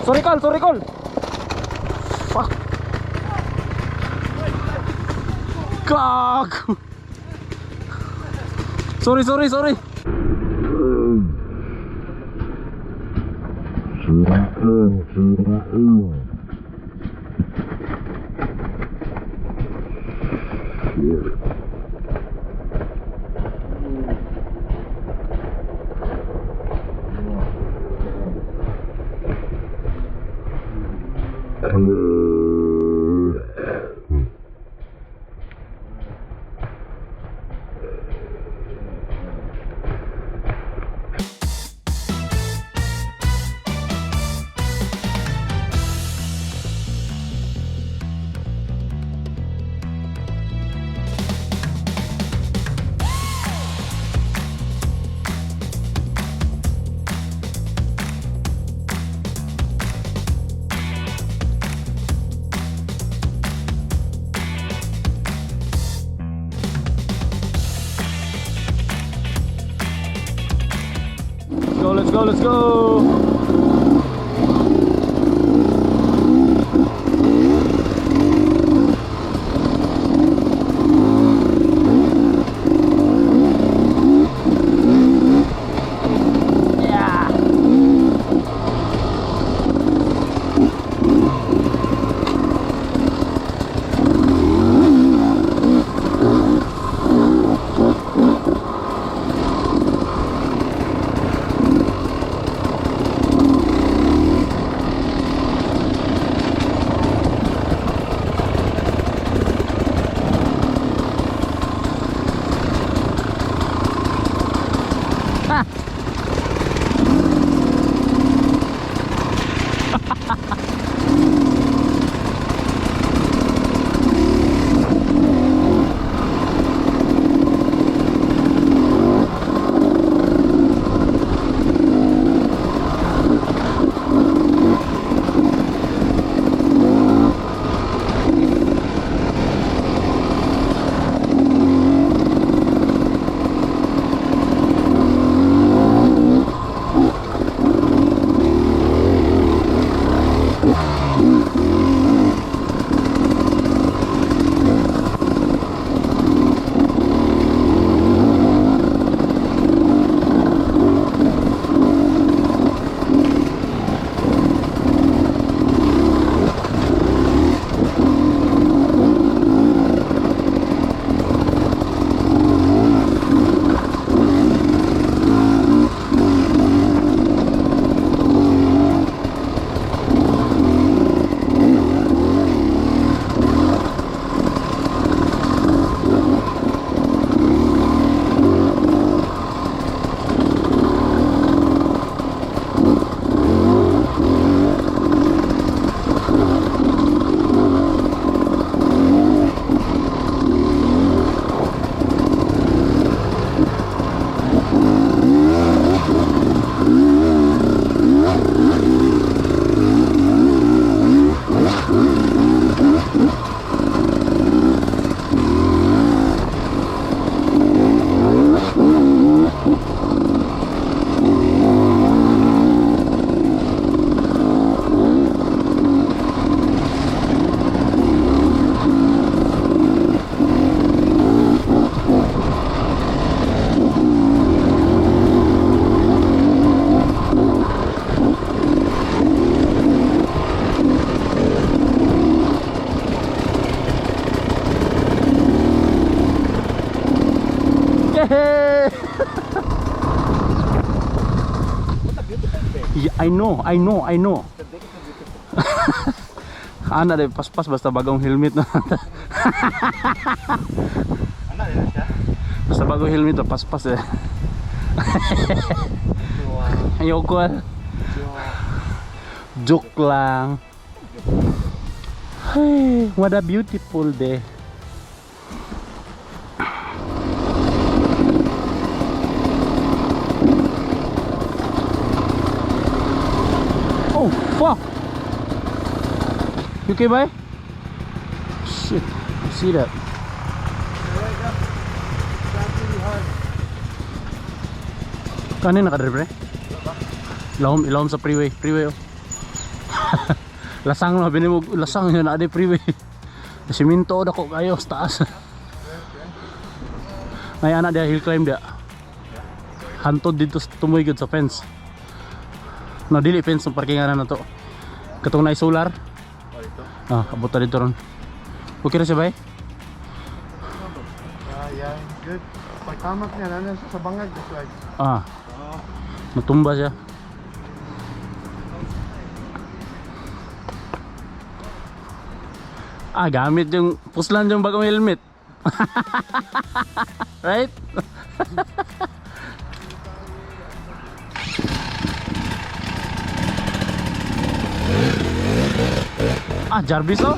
Sorry, call, sorry, call. Fuck. Gago. Sorry, sorry, sorry. Go, let's go, let's go. Yeah. Ah. Yay! What a beautiful day. Yeah, I know, I know, I know. The day is so beautiful. Ana de paspas basta bagong helmet na. Ano rin siya? Basta bagong helmet to paspas eh. Ayoko ah. Joke lang. Ay, what a beautiful day. Oh, fuck. You okay, bye? Shit, I see that. Kanin nakadrive, pre? Ilawom, ilawom sa freeway. Freeway, oh. Lasang na binimog, lasang yun na di freeway. Siminto dako kayo sa taas. May ana dia hill climb dia. Hantod dito sa tumoy gud sa fence. No, dili fence ng parkingan na to. Katong na solar. Oh, dito. Ah, abot ta dito ron. Okay ra siya bay? Ah, yeah, good. Pagtamak niya, nana siya sa bangag, just like, Ah, Oh. natumba siya. Ah, gamit yung puslan yung bagong helmet. Right? Ah, Jarvis oh.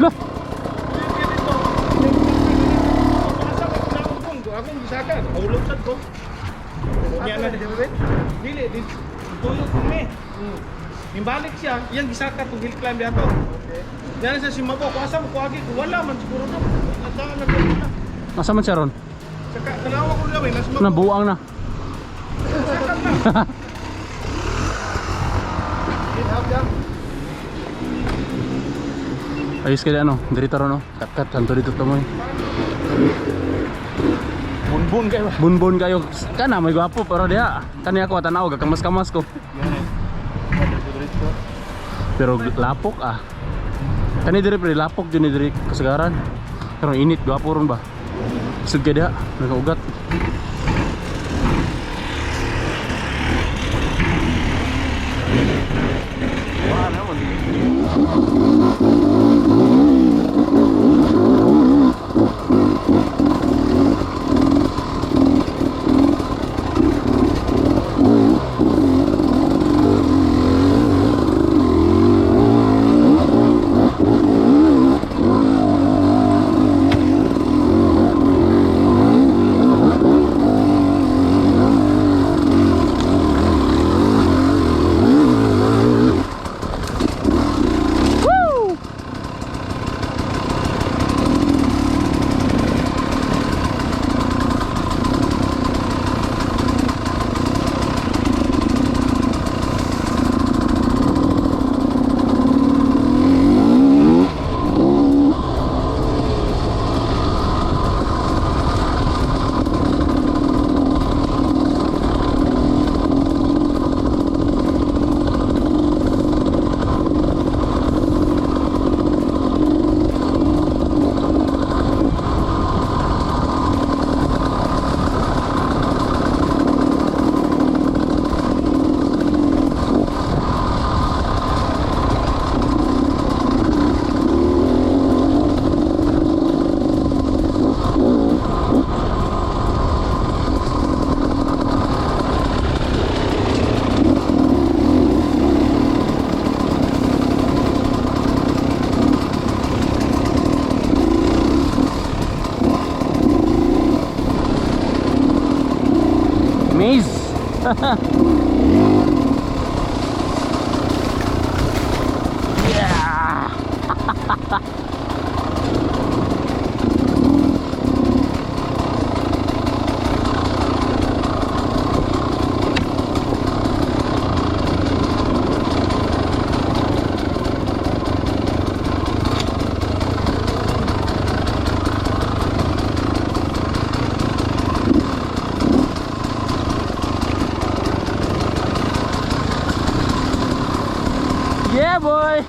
Lah, Akong gisaka, ulog sad ko. Unya na dili di tuyok ko ni. Nimbalik siya, iyang gisaka tong hill climb ato. Okay. Diyan siya sumabo ko asa mo ko agi ko wala man siguro do. Nagdaan na ko na. nasa man siya ron? Saka tanawa ko lang eh, nasa mabo. Nabuang na. Saka na. Get up, jump. Ayos ka ano, dirito ron oh. Kat kat, hanto dito tumoy. Bunbun kayo ba? Bunbun kayo. Kana may gwapo pero diha. Kani ako tanaw gakamas-kamas ko. Pero lapok ah. Kani diri pre lapok jud ni diri kasagaran. Pero init gwapo ron ba. Sud ka diha, nagaugat. Maze. Yeah. Yeah, boy.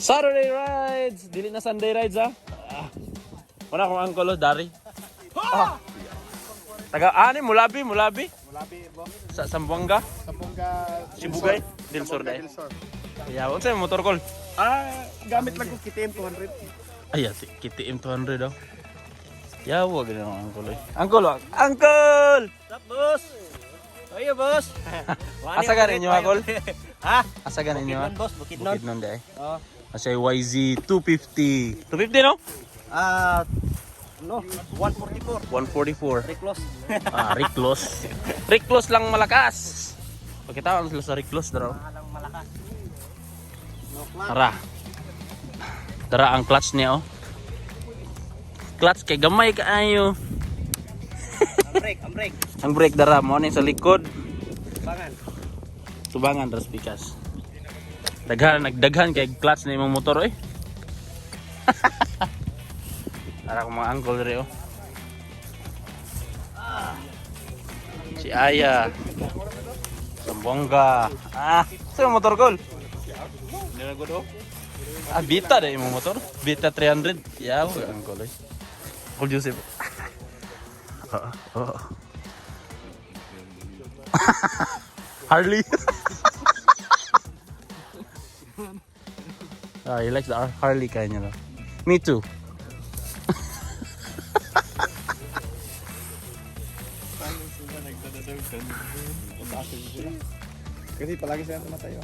Saturday rides! Dili na Sunday rides ah. Ah. Wala akong angkolo, dari. Ah. Taga ani Mulabi, Mulabi. Mulabi, bo. Sa Sambuanga, Sambonga. Sibugay, Del Sur Sambonga dai. del Sur. Yeah, unsa yung motor call? Ah, gamit lang ko KTM 200. Ay, ati, KTM 200 daw. Yawa ganun ang angkol eh. Angkol, ah. Angkol! What's up, boss? Oye, boss. Asa ganin nyo, angkol? Ha? Asa ganin nyo? Bukidnon, boss. Bukidnon. Bukidnon dai. Oh. Asa YZ 250. 250 no? Ah, no. 144. 144. Reclose. Ah, Reclose. Reclose lang malakas. Pagkita sila sa Reclose daro. Alang malakas. Tara. Tara ang clutch niya oh. Clutch kay gamay kaayo. Ang brake, ang brake. Ang brake dara mo ni sa likod. Bangan. Tubangan ras pikas. Daghan nagdaghan kay clutch na imong motor eh. Tara akong mga uncle diri oh. Si Aya. Sambonga. Ah, sa motor kol. Ah, Bita na imong motor. Bita 300. Yaw, uncle eh. Uncle Joseph. Oo, oo. Harley. Ah, he likes the Harley kaya niya. Me too. Kasi palagi sila tumatayo.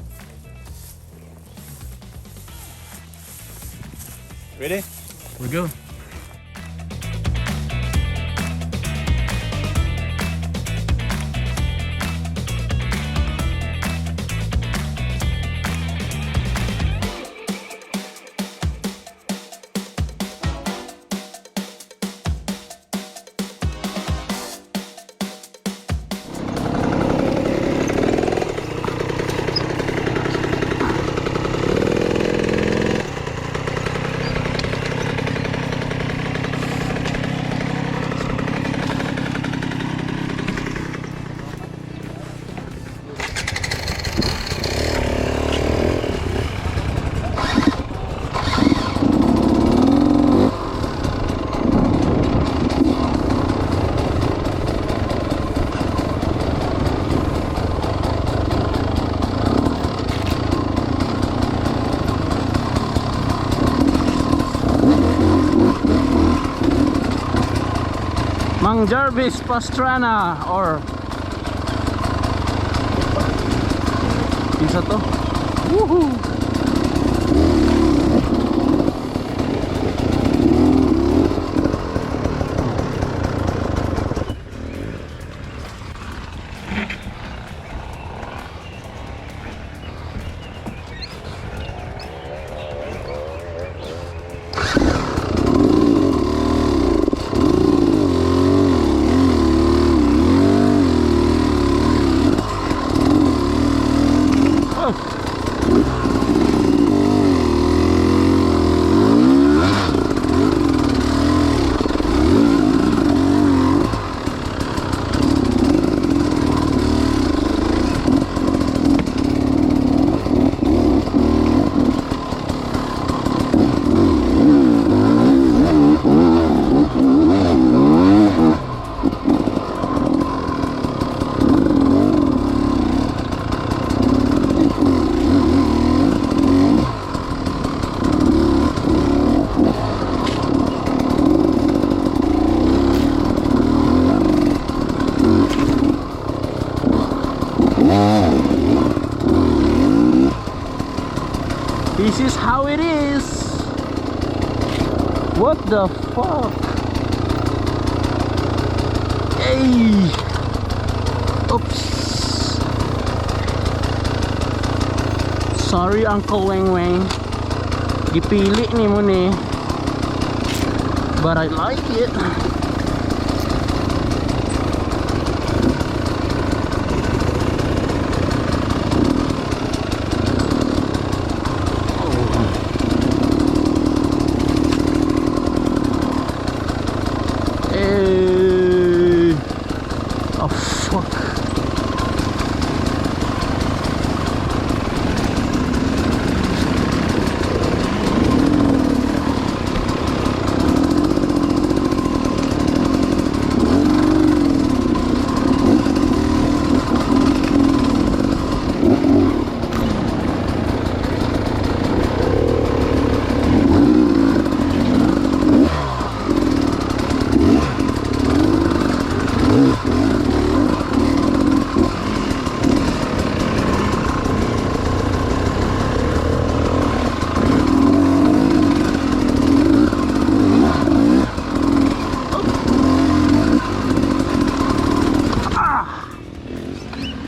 Ready? We go. Mang Jarvis Pastrana or Kinsa to? Woohoo! What the fuck? Hey! Oops. Sorry, Uncle Weng Weng. Gipili ni mo ni. But I like it. Hey. Oh, fuck.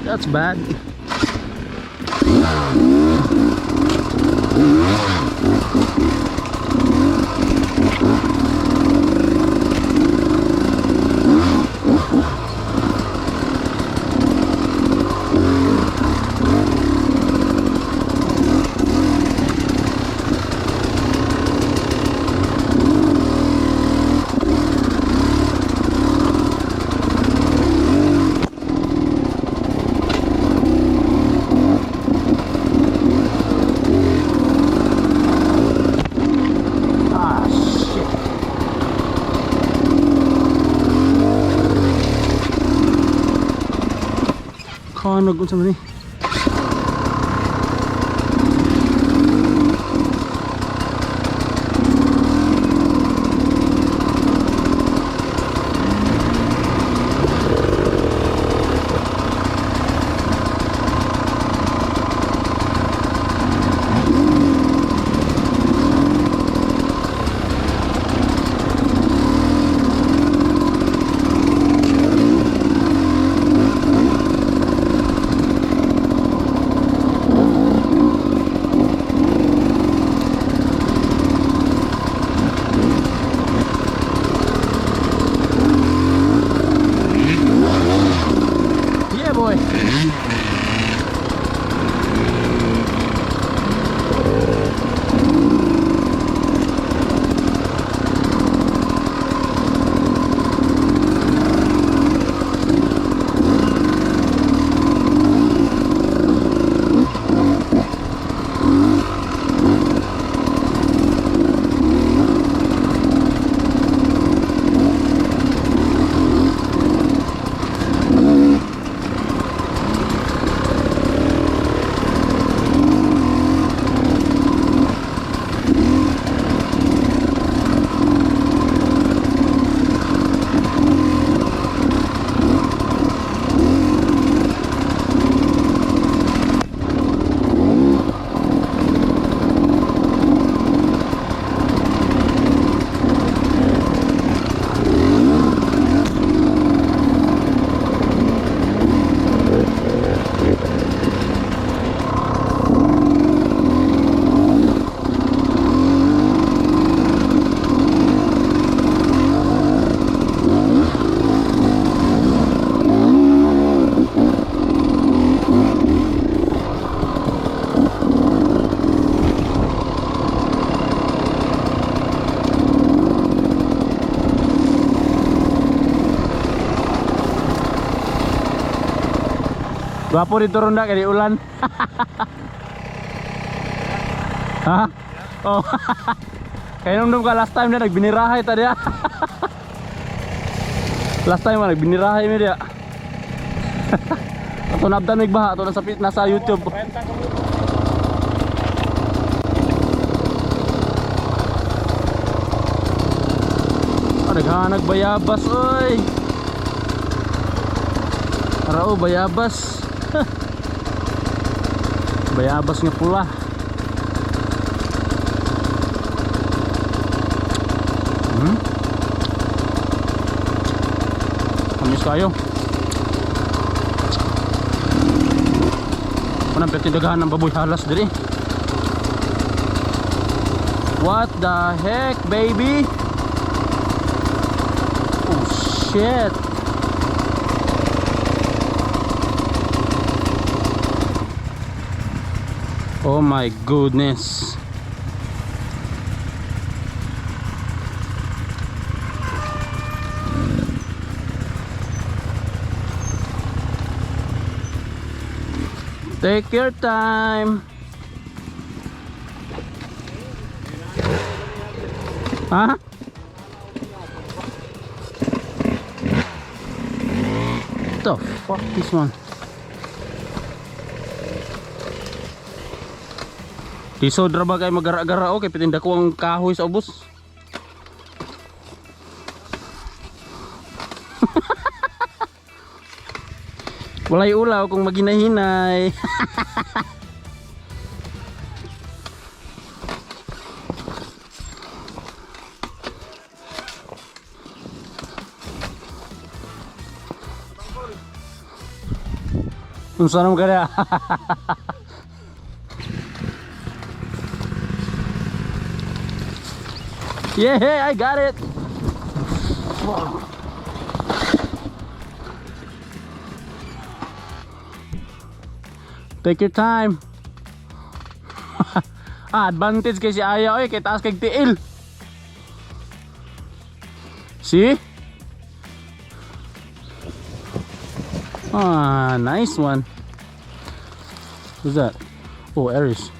That's bad. Ah, shit. Kanog unsa man ni? Yeah, boy. Gwapo dito ronda kay di ulan. Ha? Oh. Kaya nung ka last time na nagbinirahay ta diya. Last time na nagbinirahay mi diya. Ato nabdan mig baha ato nasa YouTube. 30 ka. Ah, naghanag bayabas oy. Rao bayabas. Bayabas nga pula. Tamis kayo. Unang pertindagahan ng baboy halas diri. What the heck, baby? Oh shit. Oh my goodness. Take your time. Ha? What the fuck this one? Lisod ra ba kay magara-gara okay pitinda ko ang kahoy sa ubos. Walay ulaw kung maginahinay. Unsa naman kaya? Yeah, I got it. Fuck. Take your time. Ah, advantage kay si Aya oy, kay taas kay tiil. See? Ah, nice one. Who's that? Oh, Aries.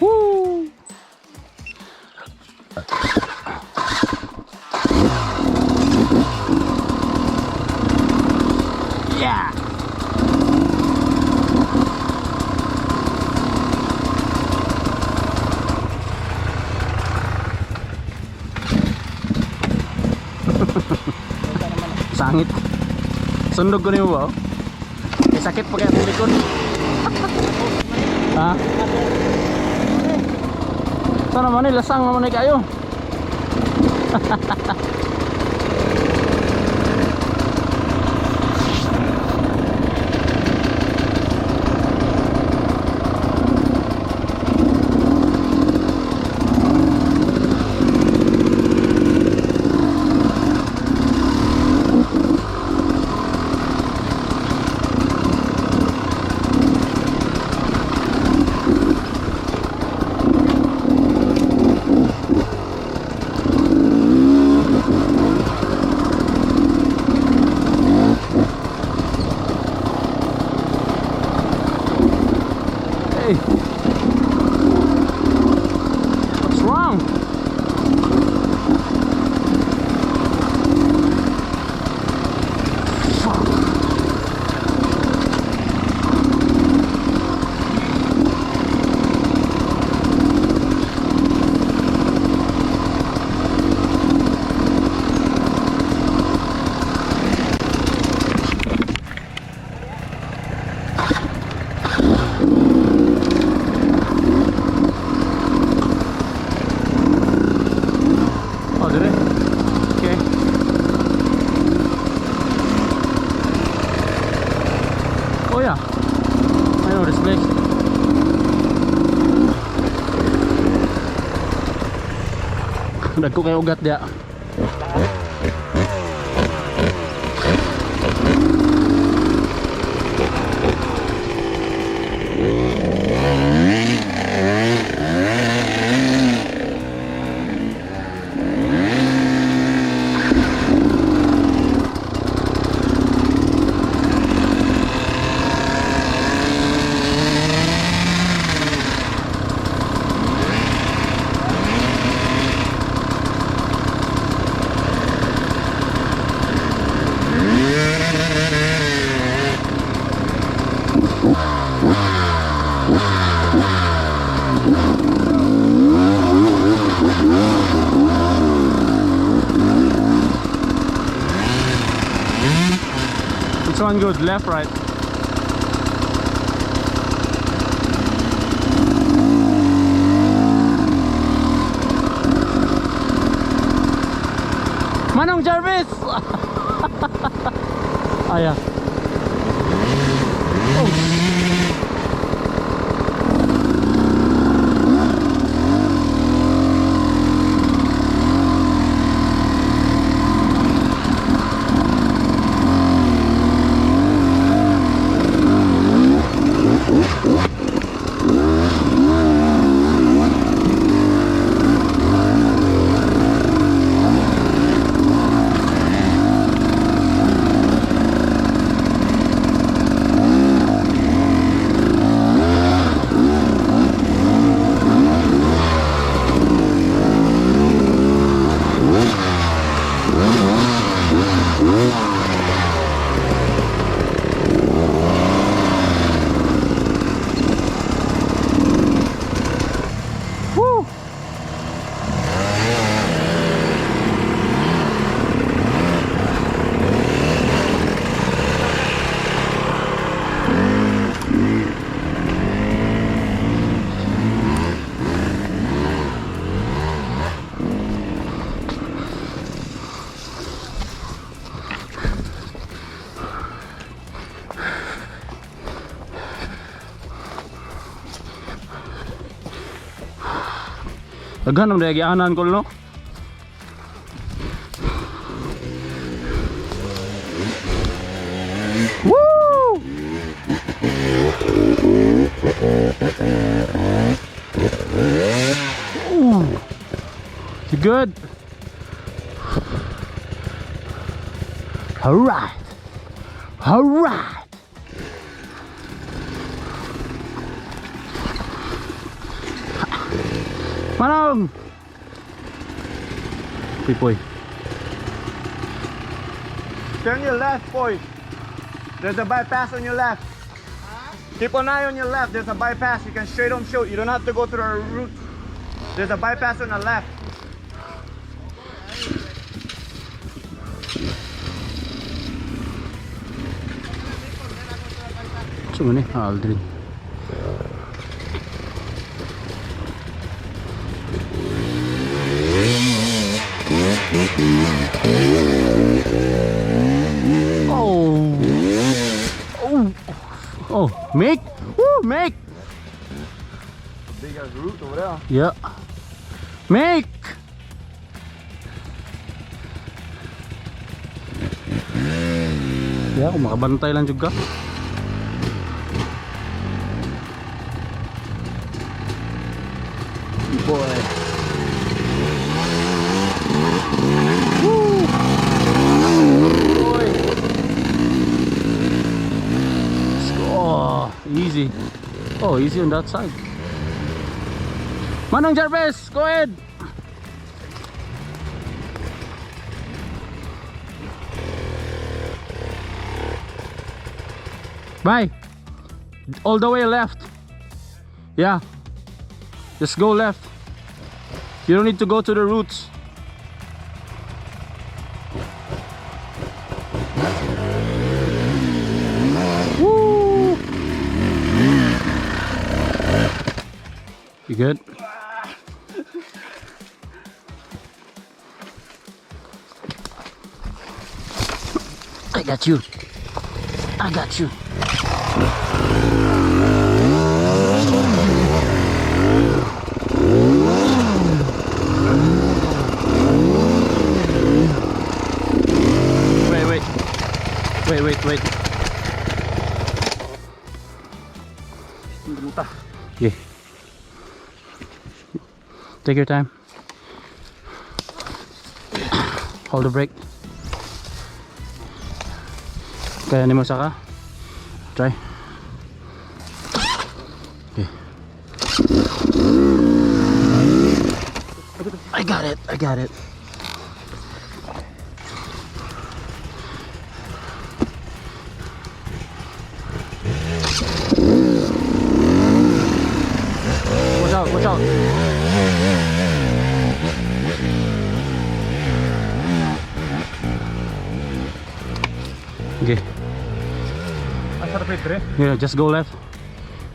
Woo! Yeah! Sangit. Sundog ko niyo ba? Oh? May sakit pa kaya sa likod. Ha? Sana man eh, lasang naman eh kayo. Hey. What's wrong? Fuck. Oh, did it? Okay. Oh yeah. I know this place. Dagko kayo ugat dia. Which one good? Left, right? Manong Jarvis! Ah, yeah. Oh. Woo! Daghan man gianan ko, no? Woo! Ooh. You good? All right. All right. Manong! Pipoy. Turn your left, boy. There's a bypass on your left. Keep an eye on your left. There's a bypass. You can straight on shoot. You don't have to go through our route. There's a bypass on the left. So ni Aldrin. Oh. Oh. Oh, make. Woo, make. Big ass route over there. Yeah. Make. Yeah, kung makabantay lang juga. Boy. Woo! Boy. Let's go. Oh, easy. Oh, easy on that side. Manong Jarvis, go ahead. Bye. All the way left. Yeah. Just go left. You don't need to go to the roots. Woo! You good? I got you. I got you. Wait, wait. Wait, wait, wait. Yeah. Take your time. Hold the brake. Kaya nimo saka? Try. Okay. I got it. I got it. Watch out, watch out. Okay. Asa ra pre? Yeah, just go left.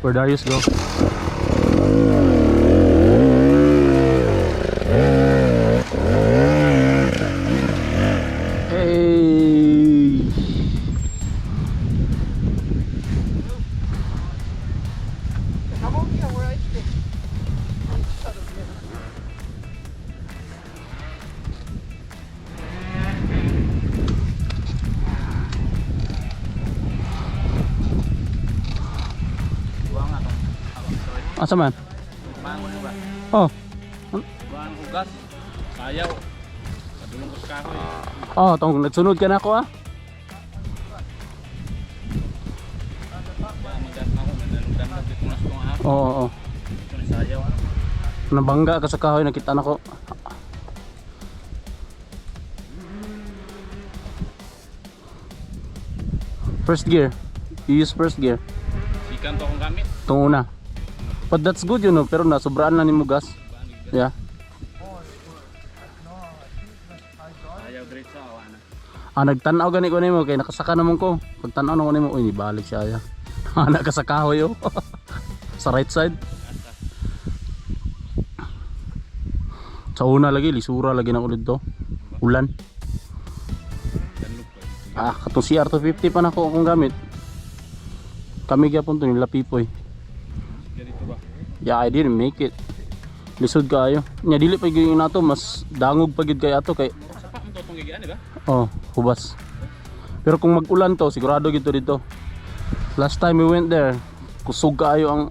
Where Darius go. Asa man? Mangon ba? Oh. Buang hugas. Sayaw. Padulong ko sa kahoy. Oh, tong nagsunod ka na ako ah. Ba magas na ako nanalugdan dito na sa tong ahas. Oo, oo. Ito ni sayaw. Nabangga ka sa kahoy, nakita na ko. First gear. You use first gear. Sikan to akong gamit. Itong una. But that's good, pero nasobraan na nimo gas. Yeah. Sayaw diretso awa na. Ah, nagtanaw gani ko nimo kay nakasaka naman ko. Pagtanaw na ko nimo, uy, nibalik siya aya. Ana ka sa kahoy oh. Sa right side. Sa una lagi, lisura lagi na ulit to. Ulan. Danlog ko. Ah, katong CR250 pa na ako akong gamit. Kami gyapon to nila Pipoy. Ganito ba? Yeah, I didn't make it. Lisod kaayo. Nya dili pa gyud nato, mas dangog pa gyud kay ato kay Sa pa mo tong gigian, di ba? oh, hubas. Pero kung mag-ulan to, sigurado gyud to dito. Last time we went there, kusog kaayo ang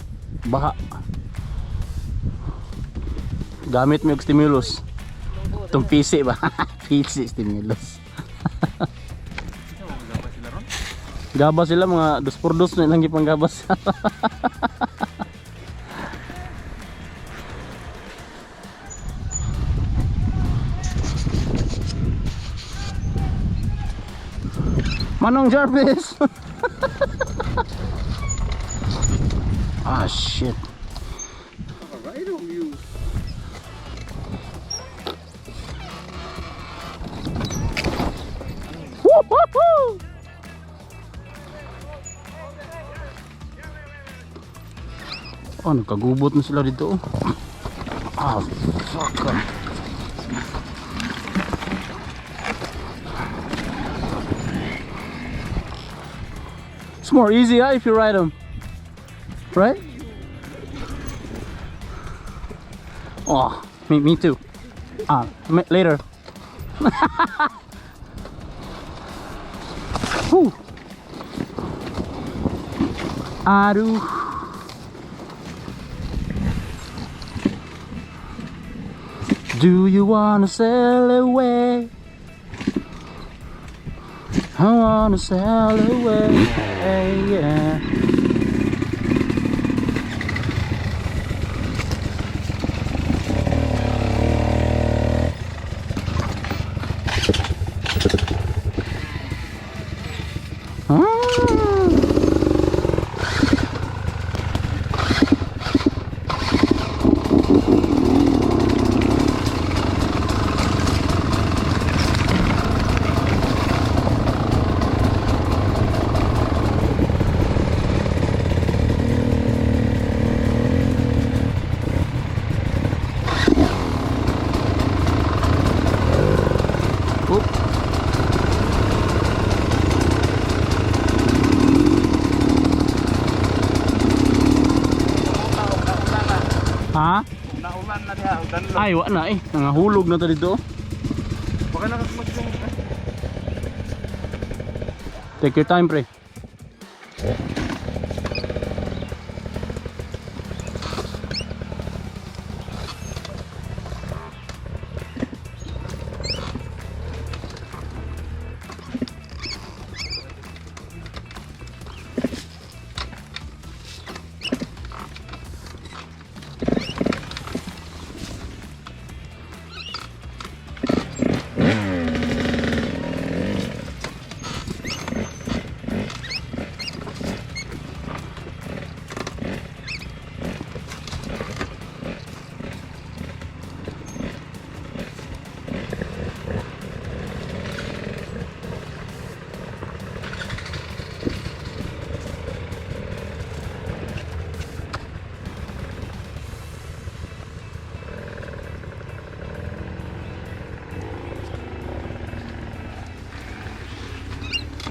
baha. Gamit mo yung stimulus. Itong PC ba? PC stimulus. Gaba sila mga dos por dos na ilang gipang gabas. Manong Jarvis. Ah, shit. Right on you. Woo, woo, woo! Oh, nagkagubot na sila dito. Oh. Ah, fuck. Ah. It's more easy, huh, if you ride them. Right? Oh, me too. Ah, later. Whew. Aduh. Do you wanna sail away? I wanna sail away, yeah. Ah. Oop. Ha? Naulan na diha, danlo. Ay, wa na eh. Nangahulog na ta dito. Baka nakasmag. Take your time, pre.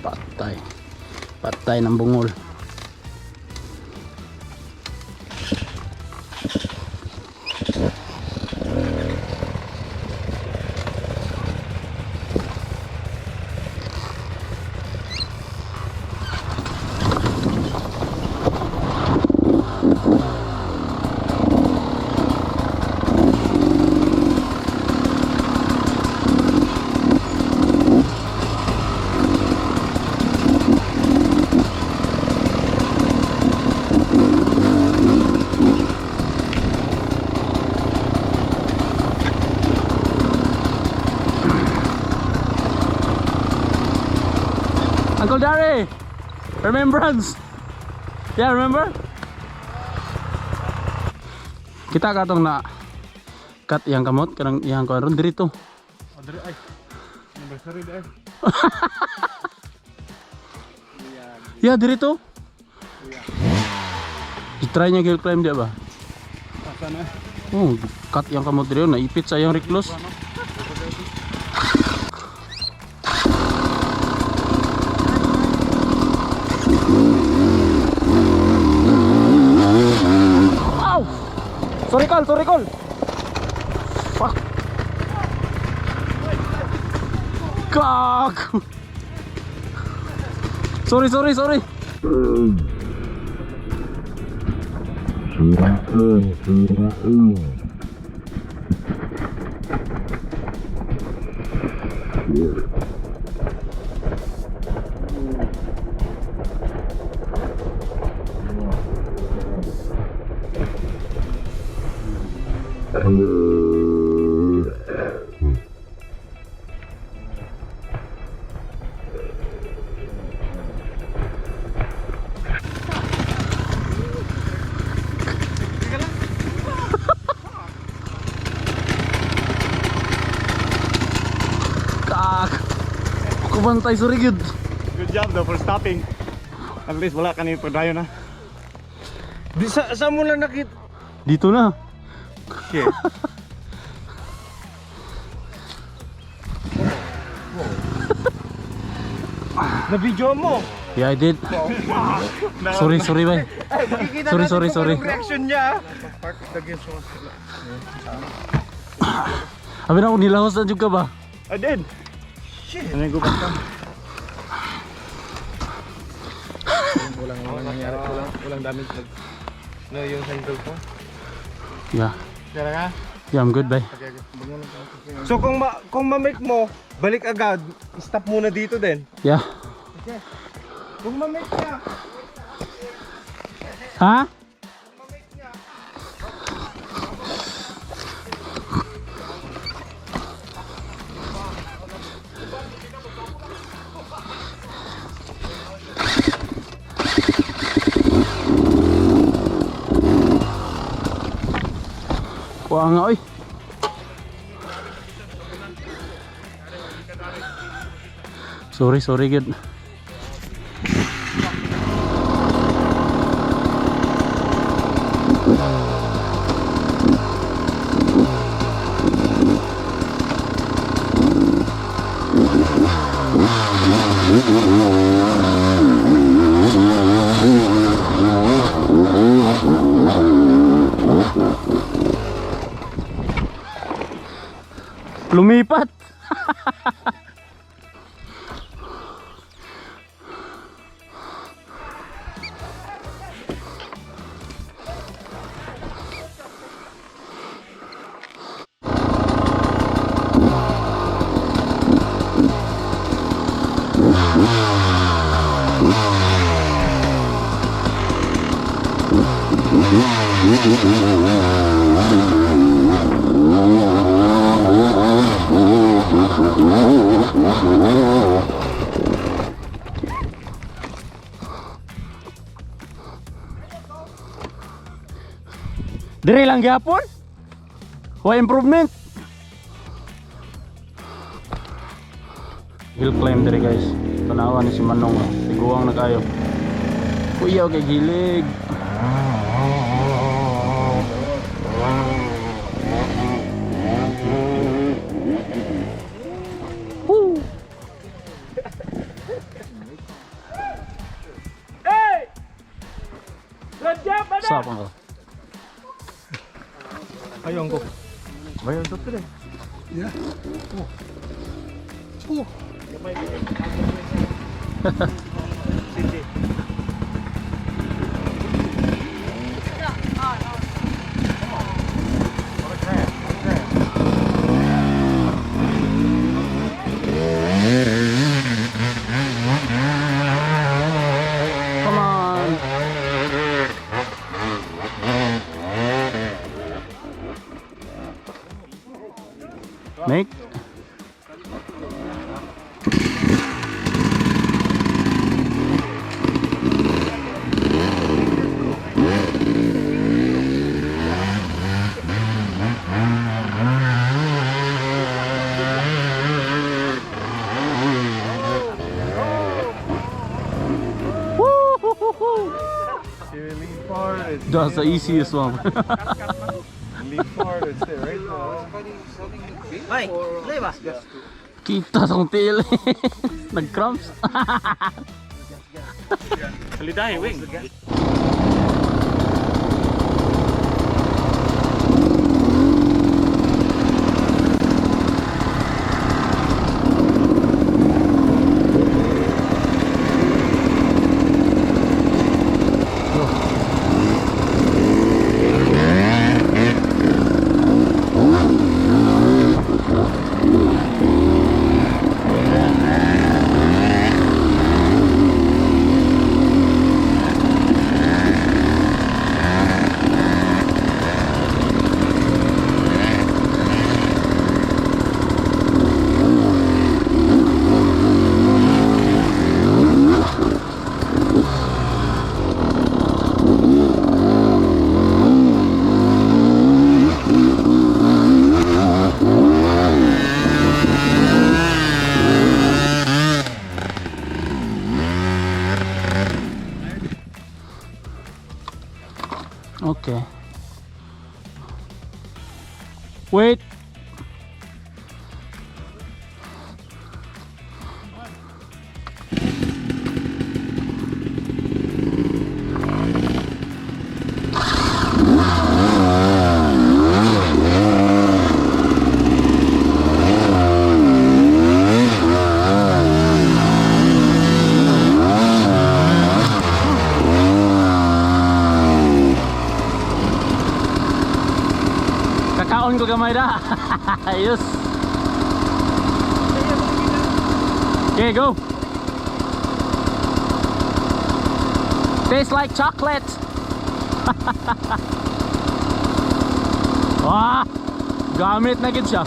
Patay. Patay ng bungol. Uncle Dari! Remembrance! Yeah, remember? Kita ka tong na cut iyang kamot kanang iyang kuan ron diri to. Oh, diri ay. Anniversary dai. Yeah, diri to. I-try niya hill climb di ba? Asa na? Oh, cut iyang kamot diri naipit sa iyang recluse. Ow! Sorry call, sorry call. Fuck. Gago. Sorry, sorry, sorry. Kak. Kubantay, sorry good. Good job though for stopping. At least wala ka ni pagdayon na. Di sa mo lang nakita. Dito na. Shit. Na video mo. Yeah, I did. Sorry, sorry, bay. Makikita Sorry, natin sorry, kung sorry. anong reaction niya. Abi na ako nilahos na jud ka ba? I did. Shit. And then go back down. Walang walang nangyari, walang walang damage. No, yung handle ko. Yeah. Kaya ka? Yeah, I'm good, bay. Okay, okay. Bangon lang tayo. So kung ma-make mo, balik agad, stop muna dito din. Yeah. Kung ma-make niya, Ha? Kuha nga oy. Sorry, sorry good. Lumipat. Dire lang gyapon. Why improvement? Hill climb dire guys. Tanawa ni si Manong. Oh. Tiguang na kayo. Kuya kay gilig. Woo! Sa pa ka. Ayaw ko. Bayon to pre. Come on. Nick. That's the easiest one. Lean forward and stay right there. Bay, tuloy ba? Kita sa akong tiil. Nag-cramps. Salidahe, wing. Okay. Wait. Kakaon ko gamay da. Ayos. Okay, go. Tastes like chocolate. Wah, gamit na gid siya.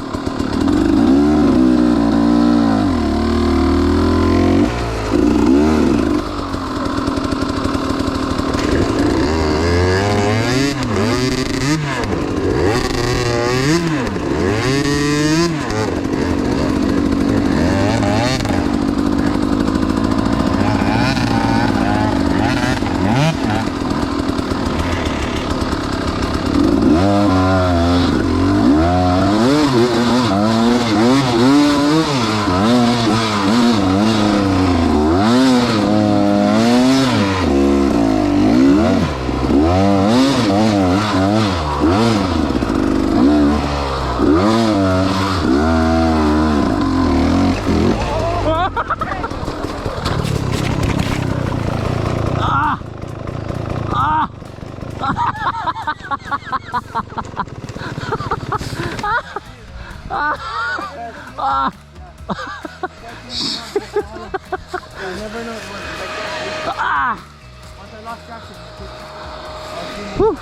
Whew.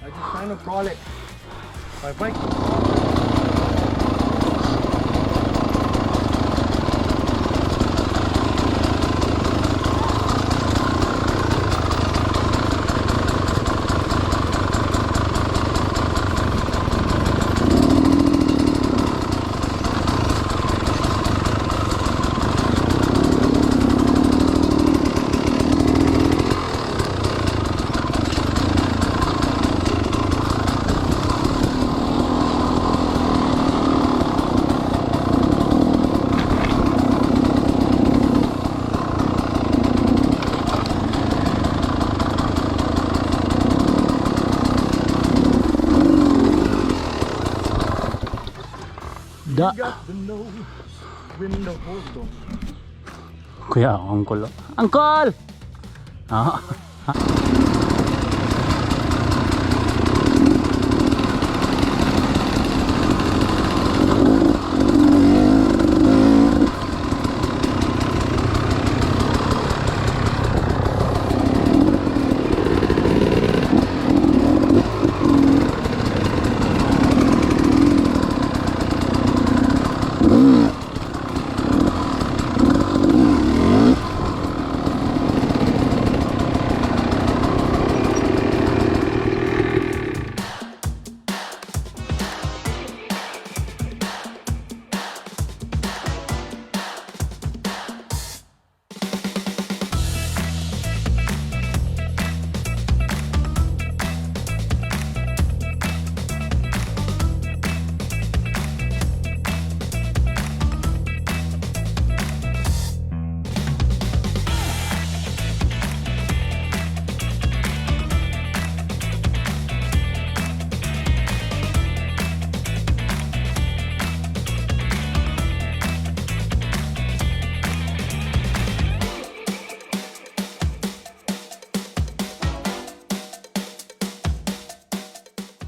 I just kind of crawl it. My bike. Da. Got the nose when the hold on. Kuya, uncle. Uncle! Ah.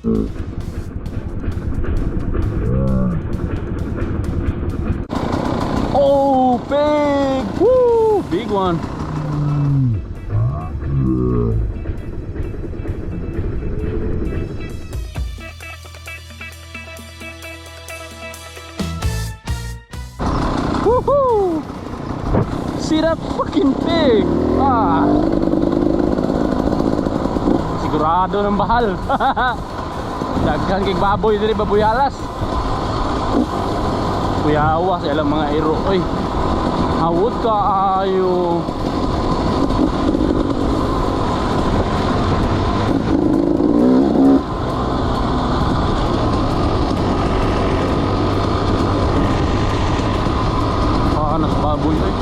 Oh, big! Woo! Big one. Woohoo! See that fucking pig? Ah. Sigurado ng bahal. Daghan kay baboy diri, baboyalas. Kuyawa sa ilang mga iro. Oy. Hawod kaayo. Ah, nasa baboy oy.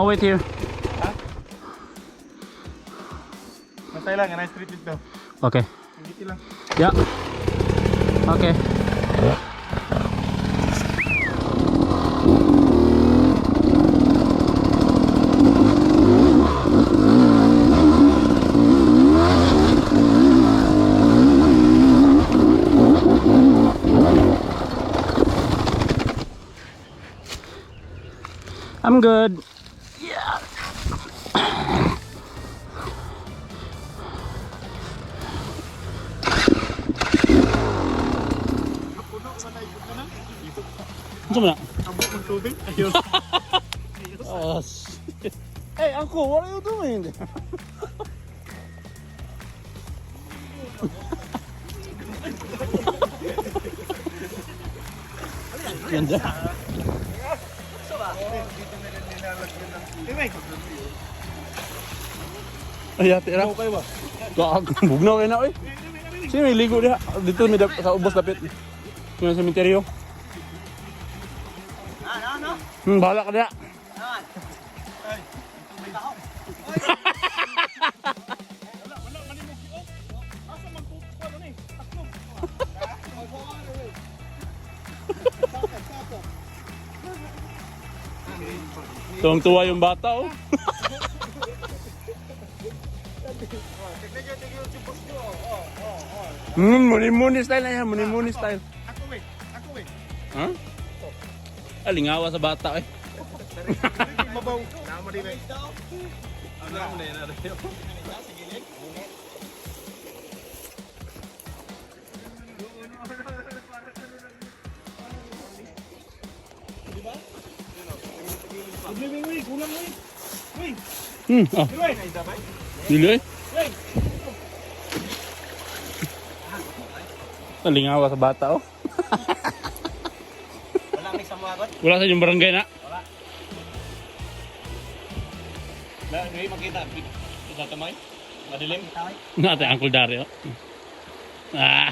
I'll wait here. Matay lang, nice street dito. Okay. Hindi lang. Yeah. Okay. I'm good. Yeah. Ano man na? Ambot ng tubig. Ayun. Oh, shit. Hey, uncle, what are you doing? Ganda. Ay, ate ra. Gag, bugnaw kayo na, oy. Sino may ligo diha? Dito may sa ubos dapit. Yung sementeryo. Ano, ano? Bahala ka diha. Asa man ko ano ni? Taklog. Tuwang-tuwa yung bata, oh. Muni-muni style na yan, muni-muni style. Ako we. Ako we. Huh? Alingawa sa bata, eh. Mabaw. Namo din eh. Wait, wait, wait, kulang wait. Wait, Oh, wait. dili eh. Wait. Alingawa sa bata, oh. Wala may samuagot. Wala sa inyong barangay na. Wala. Hindi makita. Sa kamay. Madilim. Nate, Uncle Dario. Ah.